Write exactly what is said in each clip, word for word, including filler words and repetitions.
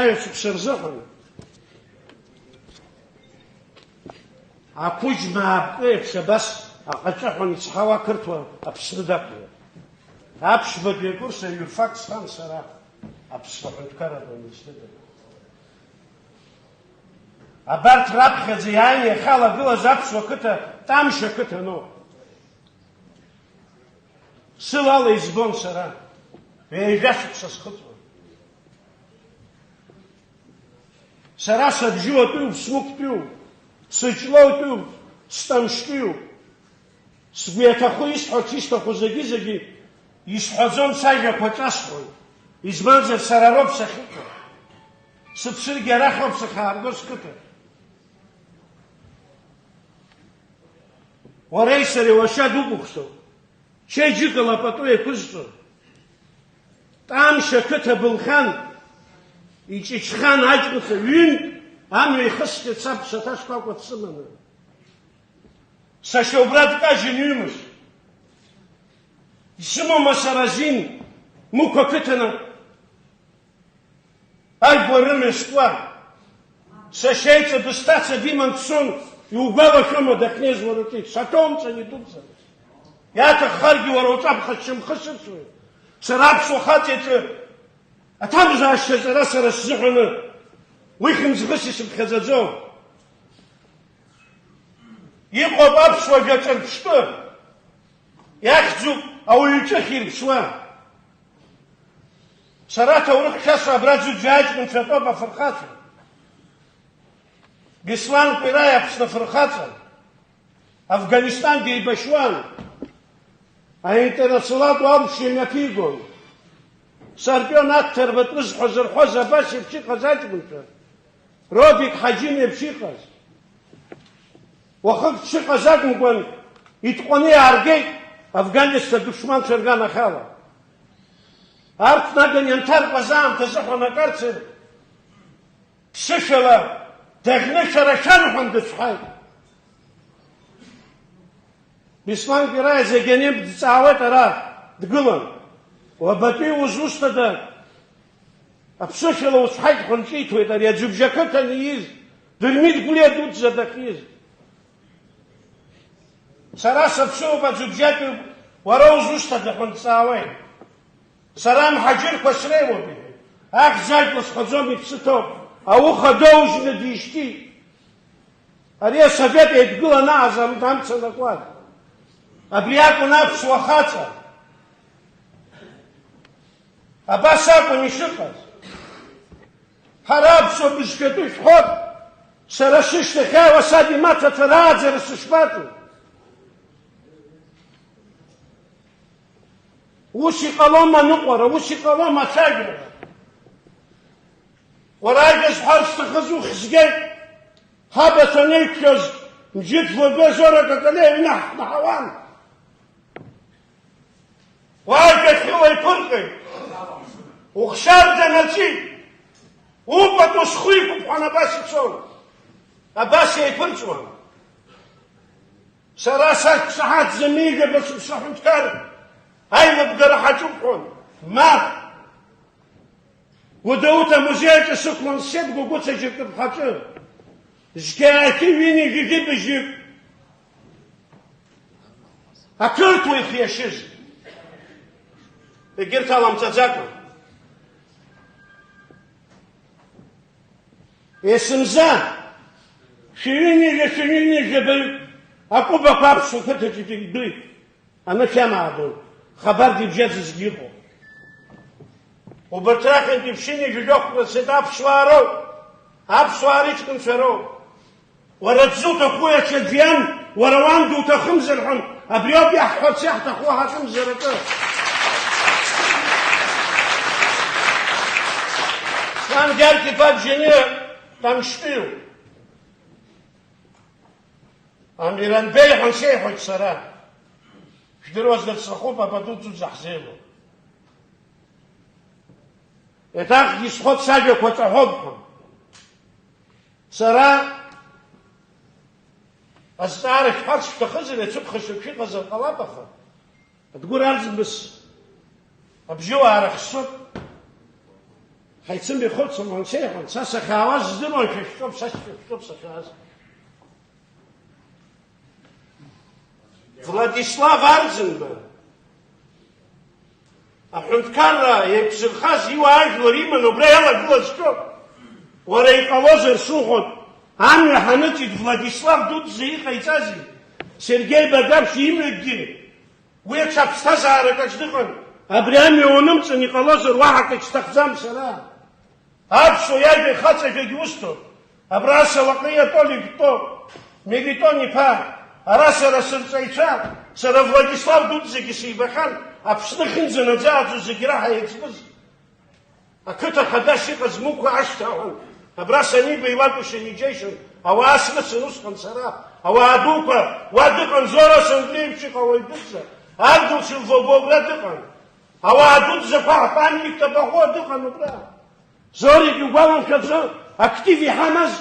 Аҩ шықәса рзыҳәан ақәыџьма аапкы еиԥш абас аҟаҵәыҳәан ицҳауа ақырҭуа Аԥсны дақәлеит. Аԥшьбатәи акурс аиурфак схан сара, Аԥсны аҳәынҭқарратә университет аҿы. Абарҭ раԥхьаӡа иааины иахьалагылаз аԥсуа қыҭа Тамшь ақыҭаноуп. Сылала избон сара, ҩажәа шықәса схыҵуан. Сара сабжьуатәиуп, смықәтәиуп, сыҷлоутәиуп, стамштәиуп. Сгәы иаҭаху исҳәарц исҭаху зегьы-зегьы исҳәаӡом, сажәақәа ҿасҳәоит, избанзар, сара роуп сахьыҟоу. Сыԥсыргьы арахь ауп сахьаарго сқыҭа. Уареи сареи уашьа дукәыхшоуп. Чеиџьыкала пату еиқәызҵо. Тамшь ақыҭа былхьан, иҷыҷхан аҷкәынцәа ҩынтә амҩа ихысхьеит саб ԥсаҭа шкәакәа дсыманы. Сашьа убра дкажьын ҩымш. Исымоума сара азин Мықә ақыҭаны? Ажәлар рымҩа зкуа, сашьа иҵа дысҭаца диман дцон, иугәалашәома дахьнеиз уара уҿы? Саҭоумҵан, идуӡӡан. Иаҭаххаргьы уара уҿаԥхьа сшьамхы сыцуеит. Сара аԥсуа хаҵа иҿы аҭамзаашьа ҵара сара сзыҳәаны уи хьымӡӷыс исыԥхьаӡаӡом. Иҟоуп аԥсуа жәа ҿырԥштәы, иахьӡуп ауаҩы иҿы ахьирԥшуа. Сара аҭоурых шәасҳәо абра Ӡыӡәаа аҷкәынцәа атәоуп афырхацәа. Беслан Кәираиа Аԥсны афырхаҵа, Афганистан деибашьуан, аинтернационалтә уалԥшьа имҩаԥигон. Сарпион Аҭҭарба рзыҳәа зырҳәоз абас еиԥш иҟаз аҷкәынцәа, Робик Ҳаџьым еиԥш иҟаз. Уахык дшыҟаз акәымкәан, итҟәаны иааргеит Афганисҭа дыԥшәманцәа рганахьала. Арҭ наган ианҭаркуаз аамҭазы ҳәа накарцыр, ԥсышәала даӷьны шәара шәанҳәан дыцәҳаит. Беслан Кәираиа зегьы анимп дҵаауеит ара дгылан. Уабатәи узусҭада? Аԥсышәала уцәҳаит ҳәа нҿиҭуеит ари Аӡҩыбжьа ақыҭан ииз, Дырмит Гәлиа дуӡӡа дахьиз. Сара саԥсыуоуп, Аӡҩыбжьатәи, уара узусҭада ҳәа нҵаауеит. Сара амҳаџьырқәа среиуоуп, иҳәеит. Ахьӡ ажәла сҳәаӡом, иԥсы ҭоуп. Ауха доужьны дишьҭит. Ари асовет еидгыланааз ам-, амца анакуаз. Абри акәын аԥсуа хаҵа. Абас акәын ишыҟаз. Ҳара аԥсуа бызшәатәы шәҳәоит, сара сышьҭахь иааиуа саб имаҭацәа рааӡара сышԥаҿу? Ус иҟалома аныҟәара, ус иҟалома ацәажәара? Уара ажәа зҳәарц сҭахыз ухьзгеит, ҳабацәа анеиқәшәоз, Мџьыҭ Логәы Жора Какалиа иҩны ҳкнаҳауан. Уажәа хьыла иԥырҟеит, ухшар данаҵәит, упату схы иқәыԥҳәан абас ицон, абас еиԥырҵуан. Сара сақәшаҳаҭӡам ижәаба шықәса ҳәынҭқар аилыбгара ҳаҿуп ҳәон. Мап! Гәдоуҭа амузеи аҿы сықәлан сеҭ Гәыгәыца џьаркы ԥҳаҿы. Зқьаахьы ҩынҩажәи быжьҩык. Ақырҭуа ихиашьыз. Егьырҭ аламҵаӡакәа. Есымза, шәҩынҩажәа, шәҩынҩажәа баҩ акәыбақәа аԥсуа қыҭаҿы итәеит. Анышә амаадон, хабарк ибжьаӡызгьы ыҟоуп. Убарҭ рахьынтә иԥшьынҩажәи жәохәқәа рацәеит аԥсуаа роуп, аԥсуаа рыҷкәынцәа роуп. Уара дзуҭаху иаҽаӡәы иан, уара уан дуҭахымзар ҳәа, абриоуп иаҳҳәарц иаҳҭаху ҳаҿымзар акы. Сан Гьаргь-иԥа Бжьаниа Тамшьтәиуп. Амиран Беи ҳәа сеиҳәоит сара. Жәдыруазар сҭахуп, апату дуӡӡа ҳзеилоу. Еиҭахгьы исҳәоит сажәақәа ҵаҳәоуп ҳәа. Сара азҵаара шәҳәарц шәҭахызар, иацәыԥхашьак шәыҟазар ҟалап, аха Адгәыр арӡынба абжьы уаарыхсоит. Ицымбихәыцуан, сеиҳәон, са сахьаауаз здыруан, шәа шәтәоуп, са шәтәоуп сахьааз. Владислав Арӡынба, аҳәынҭқарра еиқәзырхаз иуаажәлар иманы убра иалагылазшәоуп. Уара иҟалозар суҳәоит, амҩа ҳаныҵит Владислав Дудӡа иҟаиҵази? Сергеи Багаԥшь имҩагьы уи аҽа ԥсҭазаарак аҿы дыҟан. Абри амҩа уанымҵын иҟалозар, уаҳа акгьы сҭахӡам сара. Аԥсуа иажәа ихаҵа жәагьы усҭоит. Абра Салаҟриа Толик дтәоуп, Мелитон иԥа, ара сара сырҵаҩцәа, сара Владислав Дудӡагьы сибахьан, Аԥсны ахьынӡанаӡааӡо зегь раҳа еиҵбыз. Ақыҭа хадас иҟаз Мықә ашҭа аҳәон, абра саниба илакәушьан иџьеишьон, ауаа срыцын усҟан сара, ауаа дуқәа, уа дыҟан Зора Сангәлиевич иҟалоит дыӡӡа, Адгәыл Шьылбоба убра дыҟан, ауаа дуӡӡақәа ҳпамятник ҭабахәа дыҟан убра. Зорик игәаламшәаӡо, актив иҳамаз,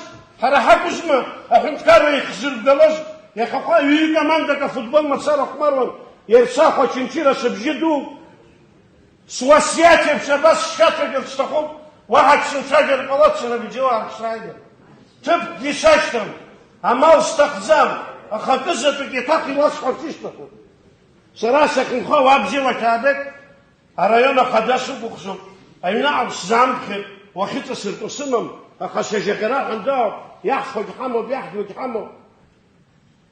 ҳара ҳакәызма аҳәынҭқарра ихзырбгалоз, иахьахәа ҩык командак афутбол мацара хәмаруан, Ерсахә Очамчыра сыбжьы ду. Суасиаҭ еиԥш абас сшьацәагьарц сҭахуп, уаҳа ак сымцәажәар ҟалоит сара Беџьоу Арԥсраида. Ҭыԥкгьы сашьҭам, амал сҭахӡам, аха акызаҵәык еиҭах иуасҳәарц исҭахуп. Сара сахьынхо уа бзиала шәаабеит, араион ахада сықәыхшоуп, аҩныҟа сзаамԥхьеит, уахьыҵасыртәо сымам, аха сажьаҟьара ҳәандаауп, иаҳфогь ҳамоуп, иаҳдугь ҳамоуп.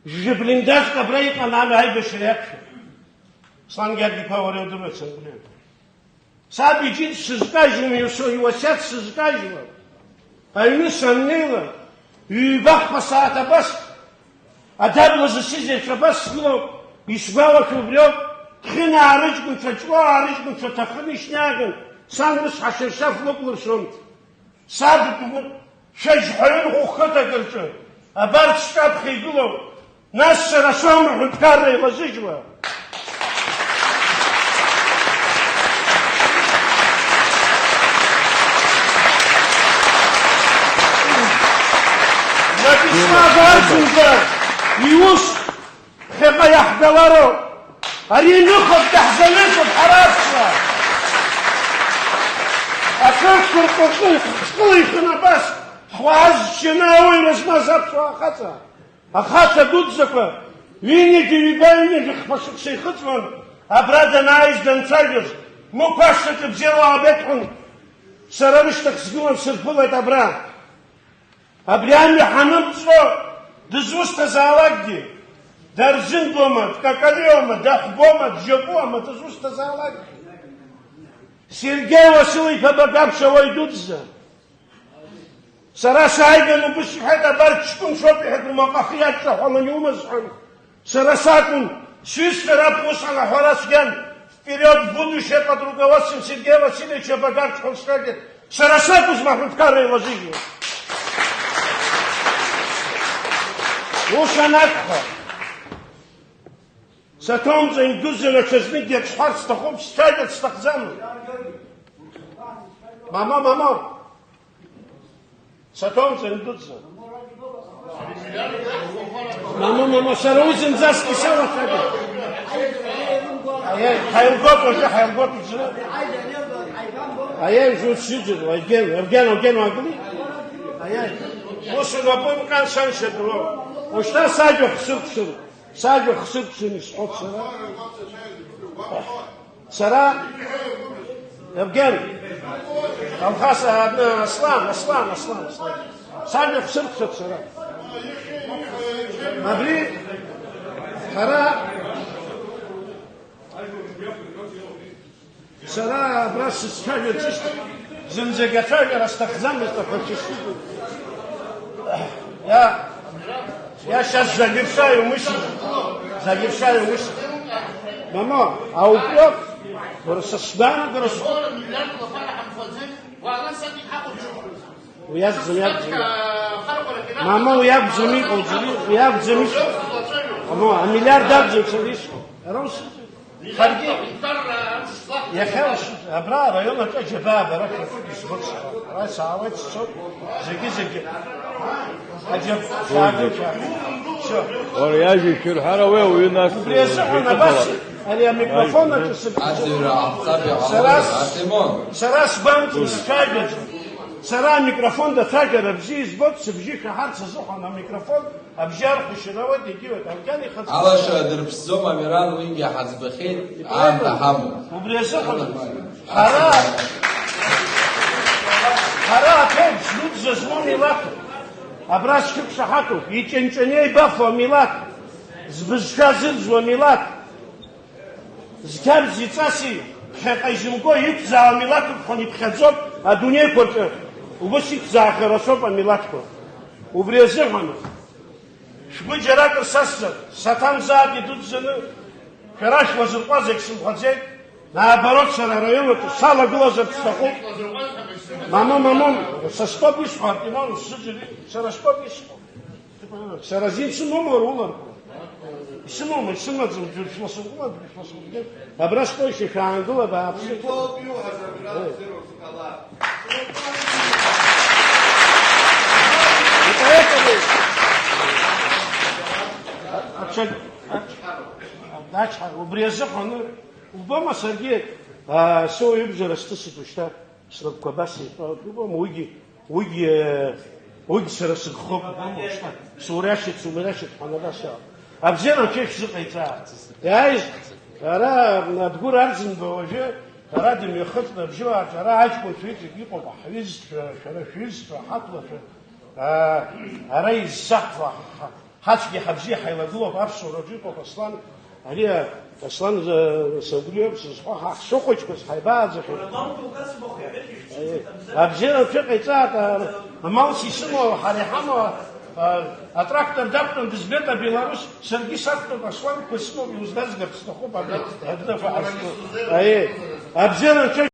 Жьы блиндажк абра иҟан амҩа аибашьра иақәшәо. Аслан Гьаргь-иԥа, уара иудыруеит сангәлиу. Саб иҷыдаз сызкажьуам, иуасиаҭ сызкажьуам. Аҩны саннеила, ҩба-хԥа сааҭ абас, адабла зысыз еиԥш абас сгылоуп, исгәалашәо убриоуп, Ҭхьынаа рыҷкәынцәа, Ҷлоуаа рыҷкәынцәа ҭахын ишьнааган, сан рыцҳа Шершьаф лыкәлыршәон. Саб шәаџьҳәаҩын хәыхәыҭак рҿы, абарҭ сҿаԥхьа игылоуп, нас сара соума ҳәынҭқарра еилазыжьуа? Владислав Арӡынба иус Ԥхьаҟа иаҳгалароуп. Ари ныхак даҳзаҩызоуп ҳара аԥсуаа. Ақырҭқәа рҟны ҳхылихын абас, ҳуаа зшьаны ауаҩра змаз аԥсуаа ахаҵа. Ахаҵа дуӡӡақәа, ҩынҩажәи ҩба, ҩынҩажәи хԥа шықәса ихыҵуан, абра данааиз данцәажәоз, Мықә ашҭаҿы бзиала уаабеит ҳәа, сара рышьҭахь сгылан сырԥылеит абра. Абри амҩа ҳанымҵуа, дызусҭазаалакгьы, Дарӡынбоума, дкакалиоума, дахәбоума, джьапуама, дызусҭазаалакгьы. Сергеи Уасил-иԥа Багаԥшь ауаҩ дуӡӡа. Сара сааиган убыс иҳәеит, абарҭ ҷкәынцәоуп, иҳәеит, умаҟа ахы иадҿаҳәалан иумаз ҳәан. Сара сакәын, сҩызцәа раԥхьа усҟан аҳәара цәгьан, вперёд в будущее под руководством Сергея Васильевича Багаԥшь ҳәа усҳәагьы, сара сакәызма аҳәынҭқарра еилазыжьуа? Ус анакәха, саҭоумҵан, идуӡӡан, аҽазныкгьы ак сҳәарц сҭахуп, сцәажәарц сҭахӡам. Мама, мама! Саҭоумҵан, идуӡӡан. Мама, мама, сара уи зынӡаск исалацәажәеит. Аиеи, ҳаилгоит уажәы, ҳаилгоит уажәы. Аиеи, уажәы усзыӡырҩуа, Евген, Евген, Евген, уаагыли? Аиеи, ус унапы нҟьан, сан сшьапыроуп. Ушьҭа сажәа хсыркәшароуп. Сажәа хсыркәшаны исҳәоит сара. Сара, Евген, Алхас, а, Аслан, Аслан, Аслан, Аслан. Сажәа хсыркәшап сара. Абри, ҳара, сара абра сызцәажәарц исҭаху, зынӡагь ацәажәара сҭахӡамызт, аха ҽысҭыҵуп. Иа-, иашаз Загьыршьа иумыси, Загьыршьа иумыси. Мама, ауп, уара са сгәаанагара схы. Уи акәӡам, иакәӡам. Мама, уи акәӡам иҟоу, џьара, уи акәӡам ишҟоу. Мама, амиллиард акәӡам сара исҳәо. Ара усыӡ. Ҳаргьы иахьа абра араион аҿы аџьабаа бара шәаҿуп, исгәаԥхо. Ара саауеит, сцоит, зегьы-зегьы. Аџьаб-, шәаагыл, шәаагыл. Всё. Уара иажәа ишәырҳәар ауеи, ауаҩы нас, убри азыҳәан абас, ари амикрофон аҿы сыб-, аӡырҩра аҟаҳҵап, сара иҟалоит, с-, Артемон. Сара сгәамҵуа сцәажәаӡом. Сара амикрофон дацәажәара бзиа избоит, сыбжьы шәаҳарц азыҳәан амикрофон абжьы архәашьара ауеит, егьиуеит, Алкьан ихаҵкы. Алашара дырԥсӡом, Амиран, уигьы ҳаӡбахьеит, аамҭа ҳамоуп. Убри азыҳәан ҳара, ҳара аҭоуп злыҵза змоу милаҭуп. Абра зҽықәшаҳаҭуп, иҷанҷаны еибафо амилаҭ, збызшәа зырӡуа амилаҭ. Зқьабзи ҵаси ԥхьаҟа изымго иқәзаауа милаҭуп ҳәа иԥхьаӡоуп адунеиқәа рҿы. Убыс иқәзаахьоу рацәоуп амилаҭқәа. Убри азыҳәан шәгәы џьаракыр сасзар, саҭамзаат идуӡӡаны, шәара шәуазырҟәа зегь сымҳәаӡеит, наоборот, сара араион аҿы салагылазарц сҭахуп. Мамоу, мамоу, са стәоуп исҳәо, Артемон, усзыӡырҩи, сара стәоуп исҳәо. Сара азин сымоума уара уларкуа? Исымоума, исымаӡам, џьара шәласырҟәума, џьара шәласырҟәума. Абра стәоушәа шәаангыла, бааԥсы. Ача-, ач-, ачҳара, убри азыҳәан, убома саргьы, а, сыуаҩыбжара сҭысит ушьҭа. Снапқәа абас еиқәтәалоуп, убома, уигьы, уигьы, уигьы сара сыгхоуп, убома, ушьҭа, суриашеит, сумириашеит ҳәа абас иҟоуп. Абзиара анцәа ишәзыҟаиҵааит. Иааиз, ара Адгәыр Арӡынба уажәы, ара дымҩахыҵны абжьуааҿ, ара аҷкәынцәа иҵегь иҟоуп, ҳҩызцәа, шәара шәҩызцәа, ҳаҭлацәа, аа, ара изсаҳфо, ҳа-, Ҳацәгьа ҳабзиа ҳаилагылоуп, аԥсуараҿы иҟоуп Аслан, ари, а, Аслан, э, сабриоуп сызҳәо, ҳа ҳшыхәыҷқәаз ҳаибааӡахьеит. Э, абзиара анцәа иҟаиҵааит, а, амалс исымоу, ҳара иҳамоу, а, атрактор дақәтәан дызбеит абеларус, саргьы сақәтәоуп, Аслан иԥа сымоуп, иуздазгарц сҭахуп, абри, абри, абри, абри, абзиара анцәа